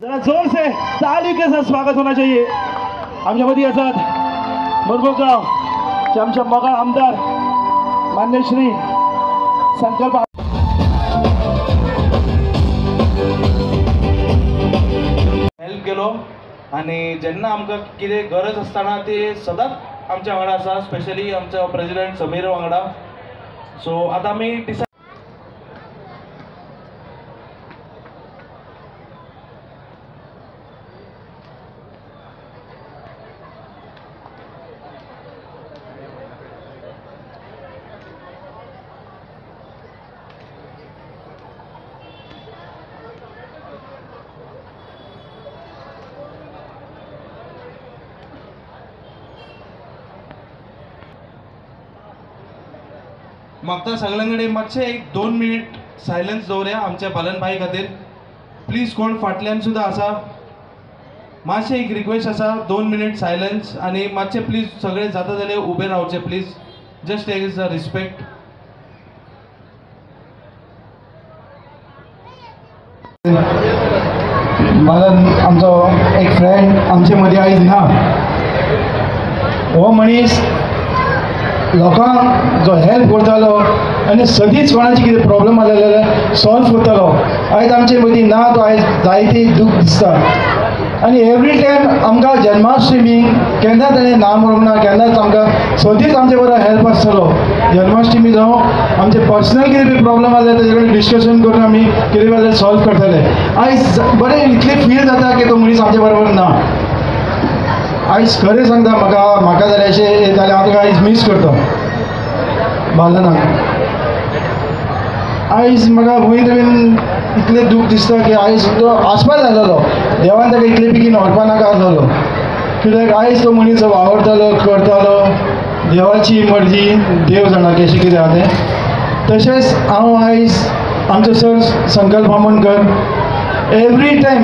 जरा जोर से ताली के साथ स्वागत होना चाहिए। आमच्यामध्ये असतात मुरगुगाव चे आमच्या मोगाळ आमदार मान्य श्री संकल्प हेल्प केलो आनी जेन्ना आमकां कितें गरज आसतना ते सदांच आमच्या वांगडा आसा, स्पेशली आमचो प्रेजिडेंट समीर वांगडा। सो आतां आमी डिसायड मागता सगळ्यां कडेन मातशें एक 2 मिनीट सायलन्स दवरया आमच्या बालन भाई खातीर। प्लीज कोण फाटल्यान सुद्दां आसा, मातशें एक रिक्वेस्ट आसा, 2 मिनीट सायलन्स आनी मातशें प्लीज सगळे जाता जाल्यार उबे रावचे please, just as a respect. Balan आमचो एक फ्रेंड आमचे मदीं आयज ना। हो मनीस लोकांक जो हेल्प करतालो आनी सदींच कोणाचे कितें प्रॉब्लम आसले जाल्यार सॉल्व करतालो। आयज आमचे मदीं ना, तो आयज जायते दूख दिसता। आनी एवरी टायम आमकां जन्माष्टमीक केन्ना ताणें ना म्हणूंक ना, केन्नाच आमकां सदींच आमचे बरोबर हेल्प आसतलो। जन्माष्टमी जावं आमचे पर्सनल कितें बी प्रॉब्लम आसल्यार ताजे कडेन डिस्कशन करून आमी कितें जाल्यार सॉल्व करताले। आयज बरें इतलें फील जाता की तो मनीस आमचे बरोबर ना। आयज खरें सांगता, म्हाका म्हाका जाल्यार अशें जाल्यार हांव तुका आयज मीस करता बालनाक। आयज म्हाका वयर बीन इतलें दूख दिसता की आयज तो आसपा जाय आसलो, देवान ताका इतले बेगीन व्हरपा नाका आसलो। कित्याक आयज तो मनीस वावरतालो करतालो, देवाची मर्जी, देव जाणा कशें कितें आहा तें। तशेंच हांव आयज आमचो सर संकल्प आमोणकर एवरी टायम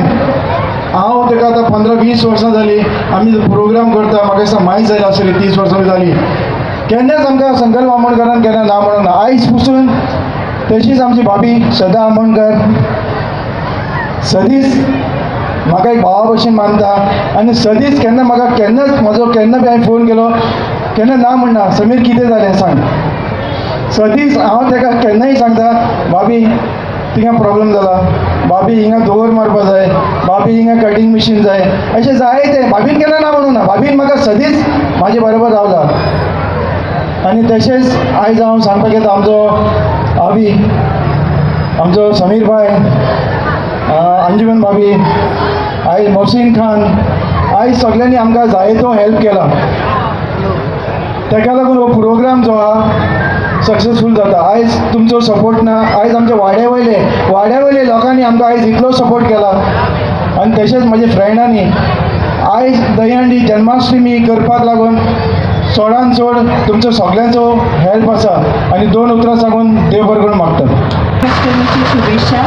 हांव ताका आतां 15-20 वर्सां जालीं आमी प्रोग्राम करता। म्हाका दिसता मायज जाली आसतली 30 वर्सां बी जालीं, केन्नाच आमकां संकल्प आमोणकरान केन्ना ना म्हणूंक ना। आयज पसून तशीच आमची भाभी सदा आमोणकर सदींच म्हाका एक भावा भशेन मानता आनी सदींच केन्ना म्हाका केन्नाच म्हजो केन्ना बी हांवें फोन केलो केन्ना ना म्हणना, समीर कितें जालें सांग। सदींच हांव ताका केन्नाय सांगता, भाभी थिंगा प्रॉब्लम जाला, भाभी हिंगा दोवर मारपा जाय, भाभी हिंगा कटिंग मशीन जाय, अशें जाय तें भाभीन केन्ना ना म्हणूं ना। भाभीन म्हाका सदींच म्हाजे बरोबर रावला। आनी तशेंच आयज हांव सांगपाक येता आमचो आवी, आमचो समीर भाय, अंजुमन भाभी, आयज मोहसीन खान, आयज सगळ्यांनी आमकां जायतो हेल्प केला। ताका लागून हो प्रोग्राम जो आहा सक्सेसफूल जाता। आयज तुमचो सपोर्ट ना, आयज आमच्या वाड्या वयले लोकांनी आमकां आयज इतलो सपोर्ट केला। आनी तशेंच म्हजे फ्रेंडांनी आयज दहीहंडी जन्माष्टमी करपाक लागून चडान चड तुमचो सगळ्यांचो हेल्प आसा। आनी 2 उतरां सांगून देव बरें करूं मागता। अष्टमीची शुभेच्छा।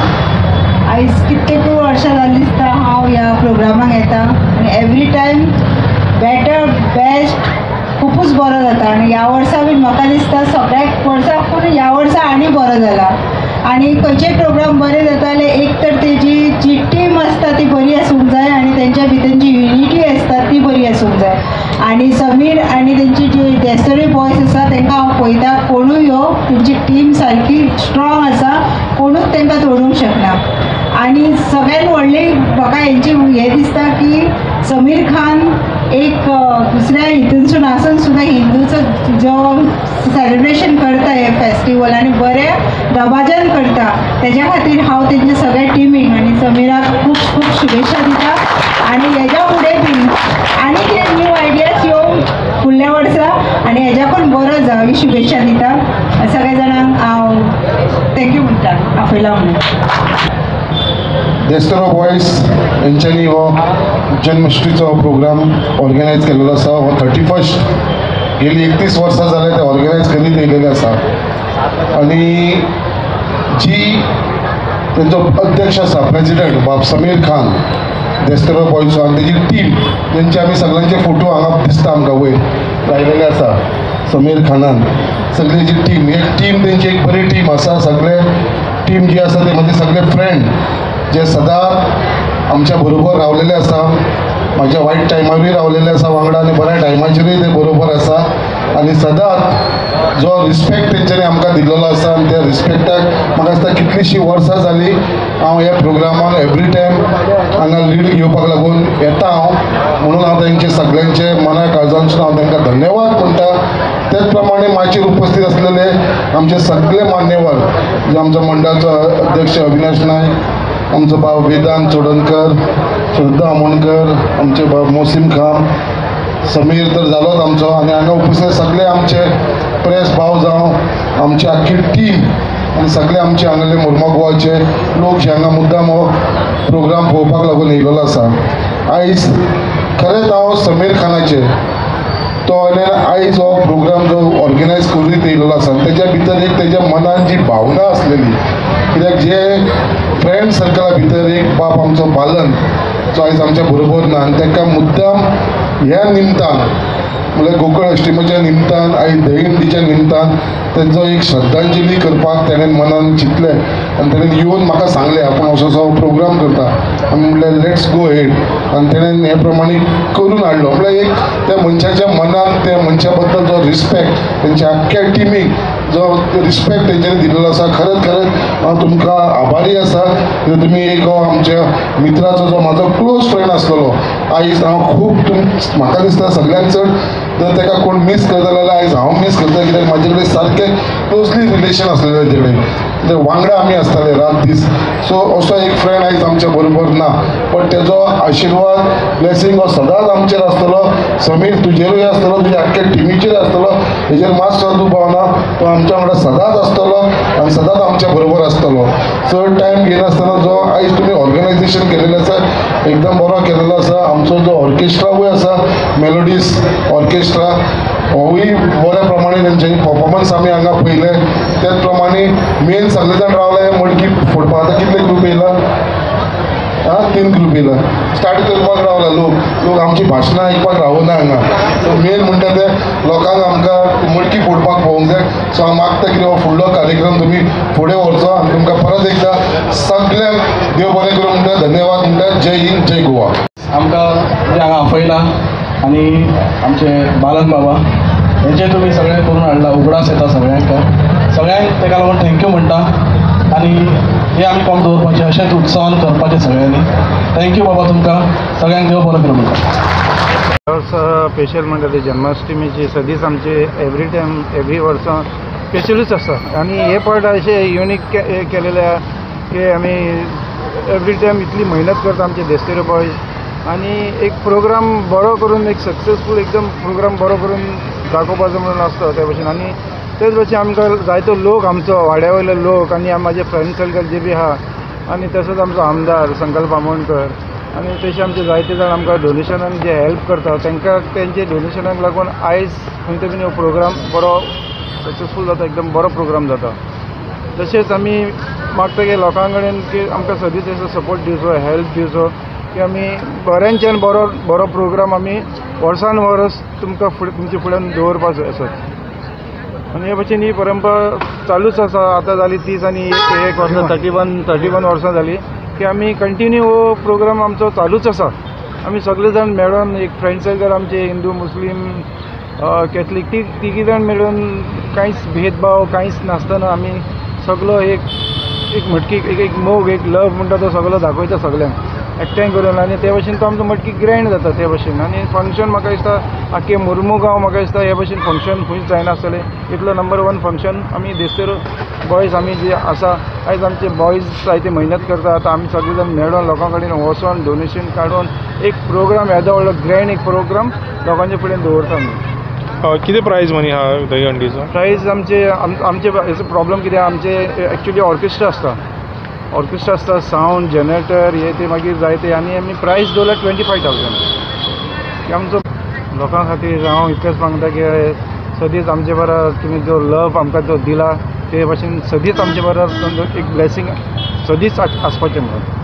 आयज कितलेकूय वर्सां जालीं दिसता हांव ह्या प्रोग्रामाक येता आनी एवरी टायम बेटर बेस्ट खुबूच बरो जाता। आनी ह्या वर्सा बीन म्हाका दिसता सगळ्याक वर्साक पूण ह्या वर्सा आनी बरो जाला। आनी खंयचेय प्रोग्राम बरे जाता जाल्यार एक तर तेजी जी टीम आसता ती बरी आसूंक जाय आनी तेंच्या भितर जी युनिटी आसता ती बरी आसूंक जाय। आनी समीर आनी तेंची जी देस्तोरी बॉयज आसा तांकां हांव पळयता, कोणूय यो तेंची टीम सारकी स्ट्रॉंग आसा, कोणूच तांकां तोडूंक शकना। आनी सगळ्यान व्हडली म्हाका हेंची हें दिसता की समीर खान एक दुसऱ्या हितूनसून आसून सुद्दां हिंदूचो जो सेलिब्रेशन करता हे फेस्टिवल आनी बऱ्या दबाज्यान करता, तेज्या खातीर हांव तेंच्या सगळ्या टिमीक आनी समीराक खूब खूब शुभेच्छा दिता। आनी हेज्या फुडें बीन आनी कितें न्यू आयडियाज येवंक फुडल्या वर्सा आनी हेज्याकून बरो जावं ही शुभेच्छा दिता। सगळ्या जाणांक हांव thank you म्हणटा आपयला म्हणून। देस्तरो बॉयज हेंच्यांनी हो जन्माष्टमीचो प्रोग्राम ऑर्गनायज केलेलो आसा। हो 31 गेली 31 वर्सां जाले ते ऑर्गनायज करीत येयलेले आसा। आनी जी तेंचो अध्यक्ष आसा प्रेजिडंट बाब समीर खान देस्तरो बॉयजचो आनी तेजी टीम, तेंचे आमी सगळ्यांचे फोटो हांगा दिसता आमकां वयर लायलेले आसा समीर खानान सगळी जी टीम, एक टीम तेंची एक बरी टीम आसा। सगळे टीम जी आसा ते म्हजे सगळे फ्रेंड जे सदां आमच्या बरोबर रावलेले आसा, म्हाज्या वायट टायमारूय रावलेले आसा वांगडा आनी बऱ्या टायमाचेरूय ते बरोबर आसा आनी सदांच जो रिस्पेक्ट तेंच्यांनी आमकां दिल्लो आसा आनी त्या रिस्पेक्टाक म्हाका दिसता कितलींशीं वर्सां जालीं हांव ह्या प्रोग्रामाक एवरी टायम हांगा लीड घेवपाक लागून येता हांव, म्हणून हांव तेंचे सगळ्यांचे मना काळजांतसून हांव तांकां धन्यवाद म्हणटा. त्याच प्रमाणे माचयेर उपस्थित असलेले आमचे सगळे मान्यवर, जे आमचो मंडळाचो अध्यक्ष अविनाश नायक, आमचो बाब वेदांत चोडणकर, श्रद्धा आमोणकर, आमचे बाब मोसीम खान, समीर तर जालोच आमचो, आनी हांगा उपस्थित सगळे आमचे प्रेस भाव जावं, आमची आख्खी टीम आनी सगळे आमचे हांगले मुर्मगांवचे लोक जे हांगा मुद्दाम हो प्रोग्राम पळोवपाक लागून येयलेलो आसा. आयज खरेंच हांव समीर खानाचेर तो आयज हो प्रोग्राम जो ऑर्गनायज करीत येयलेलो आसा तेज्या भितर एक तेज्या मनान जी भावना आसलेली, कित्याक जे फ्रेंड सर्कला भितर एक बाप आमचो बालन जो आयज आमच्या बरोबर ना आनी ताका मुद्दाम ह्या निमतान म्हणल्यार गोकळ अष्टमीच्या निमतान आयज दहीहंडीच्या निमतान तेंचो एक श्रद्धांजली करपाक तेणें मनान चिंतलें आनी तेणें येवन म्हाका सांगलें आपूण असो असो प्रोग्राम करता. आमी म्हणलें let's go head आनी तेणें हे प्रमाणे करून हाडलो. म्हणल्यार एक त्या मनशाच्या मनान त्या मनशा बद्दल जो रिस्पेक्ट, तेंच्या आख्ख्या टिमीक जो रिस्पेक्ट तेंच्यांनी दिल्लो आसा, खरेंच खरेंच हांव तुमकां आभारी आसा. कित्याक तुमी एक हो आमच्या मित्राचो जो म्हाजो क्लोज फ्रेंड आसलेलो आयज हांव खूब म्हाका दिसता सगळ्यांत चड जर ताका कोण मीस करता जाल्यार आयज हांव मीस करता, कित्याक म्हाजे कडेन सारकें क्लोजली रिलेशन आसलेलें तेजे कडेन, कित्याक वांगडा आमी आसताले रात दीस. सो असो एक फ्रेंड आयज आमच्या बरोबर ना, बट तेजो आशिर्वाद ब्लेसींग हो सदांच आमचेर आसतलो. समीर तुजेरूय आसतलो, तुज्या आख्ख्या टिमीचेर आसतलो, हेजेर मातसो दुबाव ना, तो आमच्या वांगडा सदांच आसतलो आनी सदांच आमच्या बरोबर आसतलो. चड टायम घेनासतना जो आयज तुमी ऑर्गनायजेशन केलेलें आसा एकदम बरो केलेलो आसा. आमचो जो ऑर्केस्ट्रावूय आसा मेलोडीज ऑर्केस्ट्रा होवूय बऱ्या प्रमाणे तेंच्यांनी परफॉर्मन्स आमी हांगा पळयले. त्याच प्रमाणे मेन सगळे जाण रावले मडकी फोडपाक. आतां कितले ग्रूप येयला? आं, 3 ग्रूप येयला. स्टार्ट करपाक रावला लोक, लोक आमची भाशणां आयकपाक रावना हांगा. सो मेन म्हणटा ते लोकांक आमकां मडकी फोडपाक पळोवंक जाय. सो हांव मागता कितें हो फुडलो कार्यक्रम तुमी फुडें व्हरचो आनी तुमकां परत एकदां सगळ्यांक देव बरें करूं म्हणटा, धन्यवाद म्हणटा. जय हिंद, जय गोवा. आमकां जे हांगा आपयला आनी आमचे बालन बाबा हेंचे तुमी सगळें करून हाडला, उगडास येता सगळ्यांक, सगळ्यांक ताका लागून thank you म्हणटा आनी हे आमी कोण दवरपाचें अशेंच उत्साहान करपाचें सगळ्यांनी. Thank you बाबा तुमकां सगळ्यांक, देव बरो करूं म्हणटा. वर्सा स्पेशल म्हणटा ती जन्माष्टमीची सदींच आमची एवरी टायम एवरी वर्सां स्पेशलूच आसता आनी हे पावट अशें युनीक केलेलें आहा की आमी एवरी टायम इतली मेहनत करता आमचे देस्तेरो बॉयज आनी एक प्रोग्राम बरो करून एक सक्सेसफूल एकदम प्रोग्राम बरो करून दाखोवपाचो म्हणून आसता त्या भशेन. आनी तेच भशेन आमकां जायतो लोक आमचो वाड्या वयलो लोक आनी म्हाजे फ्रेंड सर्कल जे बी आहा आनी तसोच आमचो आमदार संकल्प आमोणकर आनी तशे आमचे जायते जाण आमकां डोनेशनान जे हेल्प करता तांकां तेंचे डोनेशनाक लागून आयज खंय तरी हो प्रोग्राम बरो सक्सेसफूल जाता, एकदम बरो प्रोग्राम जाता. तशेंच आमी मागता की लोकां कडेन की आमकां सदींच असो सपोर्ट दिवचो, हेल्प दिवचो की आमी बऱ्यांच्यान बरो बरो प्रोग्राम आमी वर्सान वर्स तुमकां फुडें तुमचे फुड्यान दवरपाचो आसत. आनी हे भशेन ही परंपरा चालूच आसा. आतां जाली 30 आनी एक वर्सां 31 वर्सां जाली की आमी कंटिन्यू हो प्रोग्राम आमचो चालूच आसा. आमी सगळे जाण मेळोन एक फ्रेंड सर्कल आमचे हिंदू मुस्लीम कॅथलीक तिगी जाण मेळून कांयच भेदभाव कांयच नासतना आमी सगलो एक एक मटकी एक एक मोग एक लव म्हणटा तो सगलो दाखयता सगल्यांक एकठांय करून आनी ते भशेन तो आमचो मटकी ग्रँड जाता ते भशेन. आनी फंक्शन म्हाका दिसता आख्खे मुर्मू गांव म्हाका दिसता हे भशेन फंक्शन खंयच जायनासतलें. इतलो नंबर 1 फंक्शन आमी देस्तेरो बॉयज आमी जे आसा आयज आमचे बॉयज जायते मेहनत करता. आतां आमी सगळे जाण मेळोन लोकां कडेन वचोन डोनेशन काडून एक प्रोग्राम येदो व्हडलो ग्रँड एक प्रोग्राम लोकांच्या फुड्यान दवरता आमी. कितें प्रायज मनी आहा दहीहंडीचो? प्रायज आमचे आमचे प्रॉब्लम कितें आमचे एक्चुली ऑर्केस्ट्रा आसता, ऑर्केस्ट्रा आसता, सावंड जनरेटर हे ते मागीर जायते आनी आमी प्रायज दवरला 25,000. की आमचो लोकां खातीर हांव इतलेंच मागता की सदींच आमचे बरोबर तुमी जो लव आमकां जो दिला ते भशेन सदींच आमचे बरोबर एक ब्लेसींग सदींच आसपाचें म्हणून.